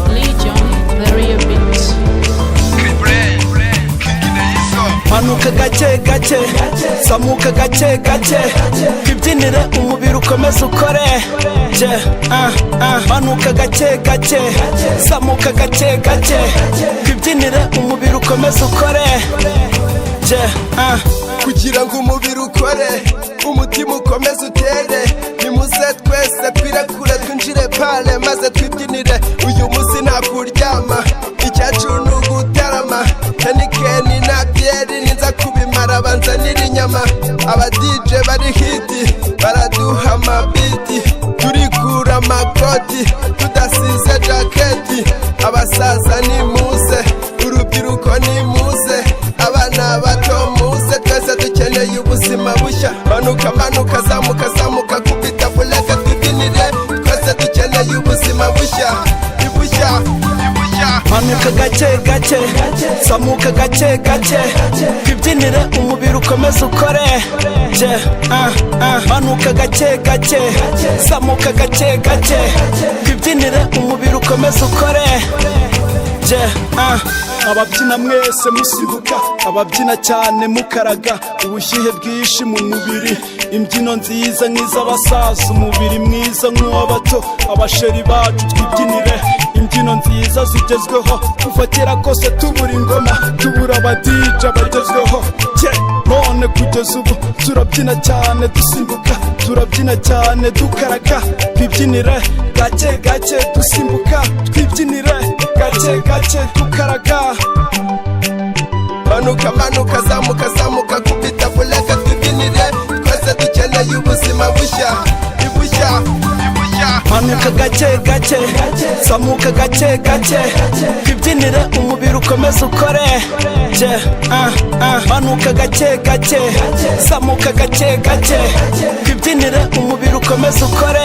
Legion, the real beat. Manuka gake gake, zamuka gake gake, twibyinire umubiri ukomeze ukore je ah ah. Manuka gake gake, zamuka gake gake, twibyinire umubiri ukomeze ukore je ah. Kugira ngo umubiri ukore, umutima ukomeze utere, nimuze twese twirekure, twinjire pale maze twibyinire. Uyu munsi nta kuryama, icyacu ni ugutarama. Heineken na byeri ninza kubimara, banzanira inyama. Aba DJ bari hit, baraduha amabiti, turikura amakoti tudasize jaketi. Abasaza nimuze, urubyiruko nimuze, abana bato muze, twese dukeneye ubuzima bushya. Manuka, manuka, zamuka, zamuka, kubita fuleka, twibyinire. Twese dukeneye ubuzima bushya, ibushya, ibushya. Manuka gake gake, zamuka gake gake, twibyinire umubiri ukomeze ukore je ah ah. Manuka gake gake, zamuka gake gake, twibyinire umubiri ukomeze ukore je ah. Ababyina mwese musimbuka, ababyina cyane mukaraga, ubushyuhe bwinshi mu mubiri, imbyino nziza nk'iz'abasaza, umubiri mwiza nk'uw'abato. Abasheri bacu, twibyinire imbyino nziza zigezweho. Kuva kera kose tubura ingoma, tubura aba DJ bagezweho. Cye none kugeza ubu turabyina cyane dusimbuka, turabyina cyane dukaraga. Twibyinire gake gake dusimbuka, twibyinire gake gake dukaraga. Manuka, manuka, zamuka, zamuka, kubita fuleka, twibyinire. Twese dukeneye ubuzima bushya, ibushya, ibushya. Manuka gake gake, zamuka gake gake, twibyinire umubiri ukomeze ukore je ah ah. Manuka gake gake, zamuka gake gake, twibyinire umubiri ukomeze ukore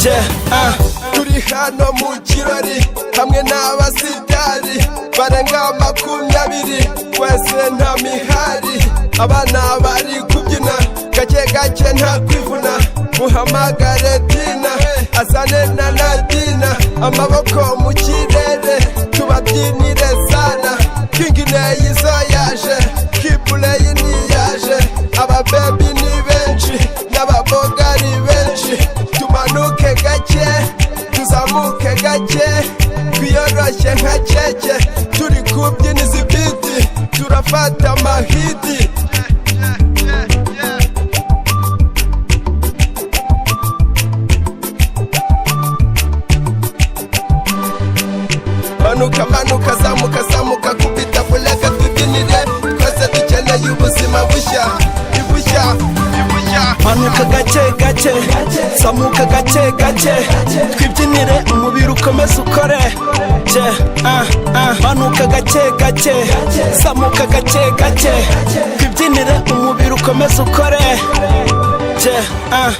je ah. Turi hano mu kirori hamwe n'abasitari barenga 20, twese nta mihari. Abana bari kubyina gake gake, nta kwivuna. Muhamagare Tina azane na Nadina, amaboko mu kirere, tubabyinire sana. King Neyizo yaje, Kibuleyi niyaje, ababebi ni benshi n'ababogari benshi. Tumanuke gake, tuzamuke gake, twiyoroshye nka keke, turi kubyina izi beat, turafata amahiti. Manuka, manuka, zamuka, zamuka, kubita fuleka, twibyinire. Twese dukeneye ubuzima bushya, ibushya, ibushya. Manuka gake gake, zamuka gake gake, twibyinire umubiri ukomeze ukore je ah ah. Manuka gake gake, zamuka gake gake, twibyinire umubiri ukomeze ukore je ah.